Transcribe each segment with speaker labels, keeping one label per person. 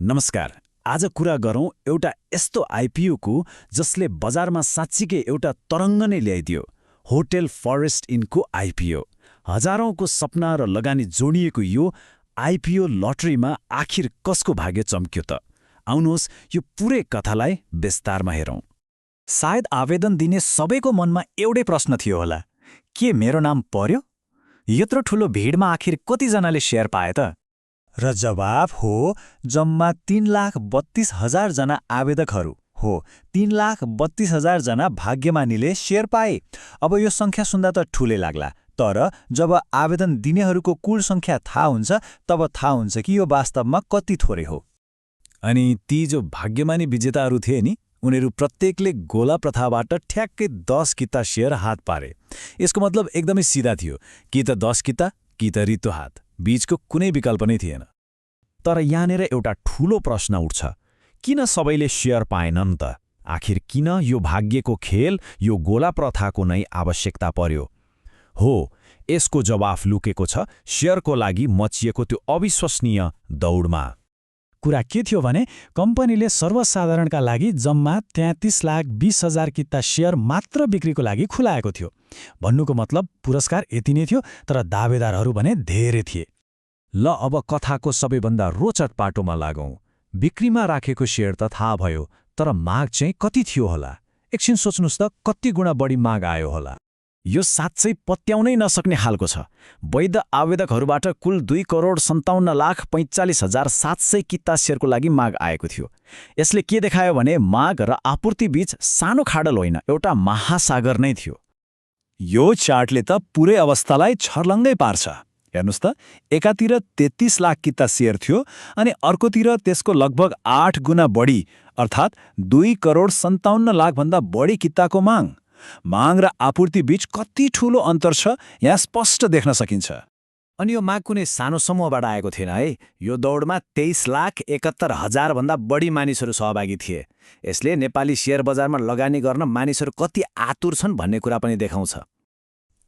Speaker 1: नमस्कार। आज कुरा गरौँ एउटा यस्तो आइपिओको जसले बजारमा साँच्चीकै एउटा तरङ्ग नै ल्याइदियो। होटल फरेस्ट इनको आइपिओ। हजारौंको सपना र लगानी जोडिएको यो आइपिओ लटरीमा आखिर कसको भाग्य चम्क्यो त? आउनुहोस् यो पुरै कथालाई विस्तारमा हेरौँ।
Speaker 2: सायद आवेदन दिने सबैको मनमा एउटै प्रश्न थियो होला, के मेरो नाम पर्यो? यत्रो ठुलो भिडमा आखिर कतिजनाले सेयर पाए त? र जवाफ हो, जम्मा 3,32,000 जना आवेदकहरू हो। 3,32,000 जना भाग्यमानीले सेयर पाए। अब यो संख्या सुन्दा त ठुलै लाग्ला, तर जब आवेदन दिनेहरूको कुल संख्या थाहा हुन्छ तब थाहा हुन्छ कि यो वास्तवमा कति थोरै हो।
Speaker 1: अनि ती जो भाग्यमानी विजेताहरू थिए नि, उनीहरू प्रत्येकले गोला प्रथाबाट ठ्याक्कै 10 किता सेयर हात पारे। यसको मतलब एकदमै सिधा थियो, कि त 10 किता कि त रित्तो हात, बीचको कुनै विकल्प नै थिएन। तर यहाँनिर एउटा ठूलो प्रश्न उठ्छ, किन सबैले सेयर पाएनन् त? आखिर किन यो भाग्यको खेल, यो गोला प्रथाको नै आवश्यकता पर्यो? हो, यसको जवाफ लुकेको छ सेयरको लागि मचिएको त्यो अविश्वसनीय दौडमा।
Speaker 2: कुरा के थियो भने, कम्पनीले सर्वसाधारणका लागि जम्मा 33,20,000 किता सेयर मात्र बिक्रीको लागि खुलाएको थियो। भन्नुको मतलब पुरस्कार यति नै थियो, तर दावेदारहरू भने धेरै थिए।
Speaker 1: ल अब कथाको सबैभन्दा रोचक पाटोमा लागौं। बिक्रीमा राखेको सेयर त थाहा भयो, तर माग चाहिँ कति थियो होला? एकछिन सोच्नुस् त, कति गुणा बढी माग आयो होला? यो साँच्चै पत्याउनै नसक्ने खालको छ। वैध आवेदकहरूबाट कुल 2,57,45,700 किता सेयरको लागि माग आएको थियो। यसले के देखायो भने माग र आपूर्ति बीच सानो खाडल होइन, एउटा महासागर नै थियो।
Speaker 2: यो चार्टले त पुरै अवस्थालाई छर्लङ्गै पार्छ। हेर्नुस् त, एकातिर 33 लाख किता सेयर थियो अनि अर्कोतिर त्यसको लगभग 8 गुणा बढी, अर्थात् 2,57,00,000 भन्दा बढी किताको माग। माग र आपूर्ति बीच कति ठूलो अन्तर छ यहाँ स्पष्ट देख्न सकिन्छ।
Speaker 1: अनि यो माग कुनै सानो समूहबाट आएको थिएन है। यो दौडमा 23,71,000 भन्दा बढी मानिसहरू सहभागी थिए। यसले नेपाली शेयर बजारमा लगानी गर्न मानिसहरू कति आतुर छन् भन्ने कुरा पनि देखाउँछ।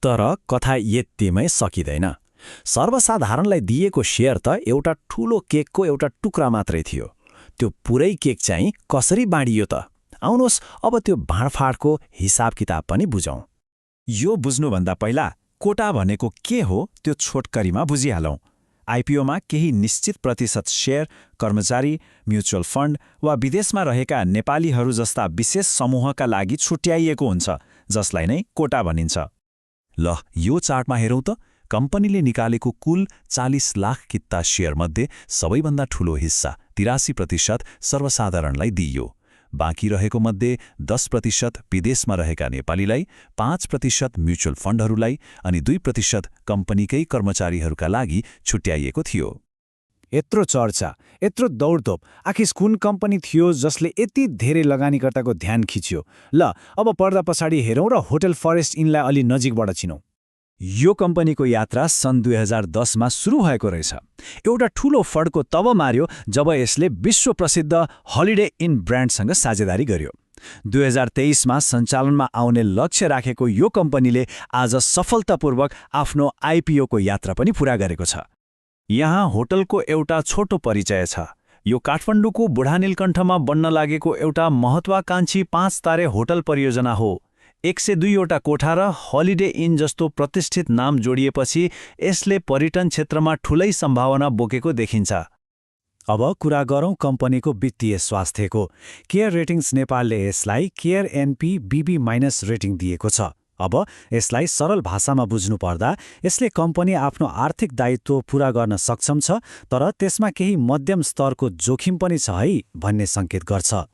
Speaker 1: तर कथा यतिमै सकिँदैन। सर्वसाधारणलाई दिएको शेयर त एउटा ठूलो केकको एउटा टुक्रा मात्रै थियो। त्यो पुरै केक चाहिँ कसरी बाँडियो त? आउनुहोस् अब त्यो बाँडफाँडको हिसाब किताब पनि बुझौँ। यो बुझ्नुभन्दा पहिला कोटा भनेको के हो त्यो छोटकरीमा बुझिहालौँ। आइपिओमा केही निश्चित प्रतिशत शेयर कर्मचारी, म्युचुअल फन्ड वा विदेशमा रहेका नेपालीहरू जस्ता विशेष समूहका लागि छुट्याइएको हुन्छ, जसलाई नै कोटा भनिन्छ। ल यो चार्टमा हेरौँ त, कम्पनीले निकालेको कुल 40 लाख किता सेयरमध्ये सबैभन्दा ठूलो हिस्सा 83% सर्वसाधारणलाई दिइयो। बाँकी रहेको मध्ये 10% विदेशमा रहेका नेपालीलाई, 5% म्युचुअल फन्डहरूलाई अनि 2% कम्पनीकै कर्मचारीहरूका लागि छुट्याइएको थियो।
Speaker 2: यत्रो चर्चा, यत्रो दौडधोप, आखिर कुन कम्पनी थियो जसले यति धेरै लगानीकर्ताको ध्यान खिच्यो? ल अब पर्दा पछाडि हेरौँ र होटल फरेस्ट इनलाई अलि नजिकबाट चिनौँ। यो कम्पनीको यात्रा सन् 2010मा सुरु भएको रहेछ। एउटा ठूलो फड्को तब मार्यो जब यसले विश्व प्रसिद्ध हलिडे इन ब्रान्डसँग साझेदारी गर्यो। 2023मा सञ्चालनमा आउने लक्ष्य राखेको यो कम्पनीले आज सफलतापूर्वक आफ्नो आइपिओको यात्रा पनि पूरा गरेको छ। यहाँ होटलको एउटा छोटो परिचय छ। यो काठमाडौँको बुढानीलकण्ठमा बन्न लागेको एउटा महत्वाकांक्षी 5 तारे होटल परियोजना हो। 102वटा कोठा र हलिडे इन जस्तो प्रतिष्ठित नाम जोडिएपछि यसले पर्यटन क्षेत्रमा ठूलै सम्भावना बोकेको देखिन्छ। अब कुरा गरौँ कम्पनीको वित्तीय स्वास्थ्यको। केयर रेटिङ्स नेपालले यसलाई केयर एनपी BB- रेटिङ दिएको छ। अब यसलाई सरल भाषामा बुझ्नुपर्दा यसले कम्पनी आफ्नो आर्थिक दायित्व पूरा गर्न सक्षम छ, तर त्यसमा केही मध्यम स्तरको जोखिम पनि छ है भन्ने सङ्केत गर्छ।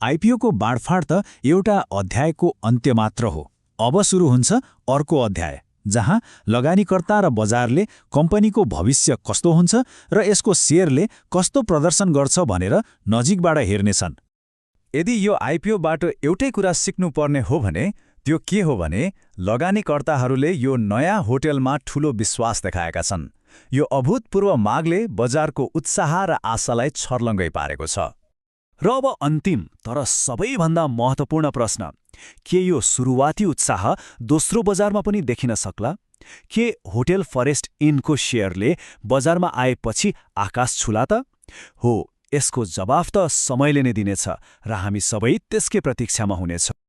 Speaker 2: आइपिओको बाँडफाँड त एउटा अध्यायको अन्त्य मात्र हो। अब सुरु हुन्छ अर्को अध्याय, जहाँ लगानीकर्ता र बजारले कम्पनीको भविष्य कस्तो हुन्छ र यसको सेयरले कस्तो प्रदर्शन गर्छ भनेर नजिकबाट हेर्नेछन्। यदि यो आइपिओबाट एउटै कुरा सिक्नुपर्ने हो भने त्यो के हो भने, लगानीकर्ताहरूले यो नयाँ होटलमा ठूलो विश्वास देखाएका छन्। यो अभूतपूर्व मागले बजारको उत्साह र आशालाई छर्लङ्गै पारेको छ। र अब अन्तिम तर सबैभन्दा महत्त्वपूर्ण प्रश्न, के यो सुरुवाती उत्साह दोस्रो बजारमा पनि देखिन सक्ला? के होटल फरेस्ट इनको सेयरले बजारमा आएपछि आकाश छुला त? हो,
Speaker 3: यसको जवाफ त समयले नै दिनेछ र हामी सबै त्यसकै प्रतीक्षामा हुनेछौँ।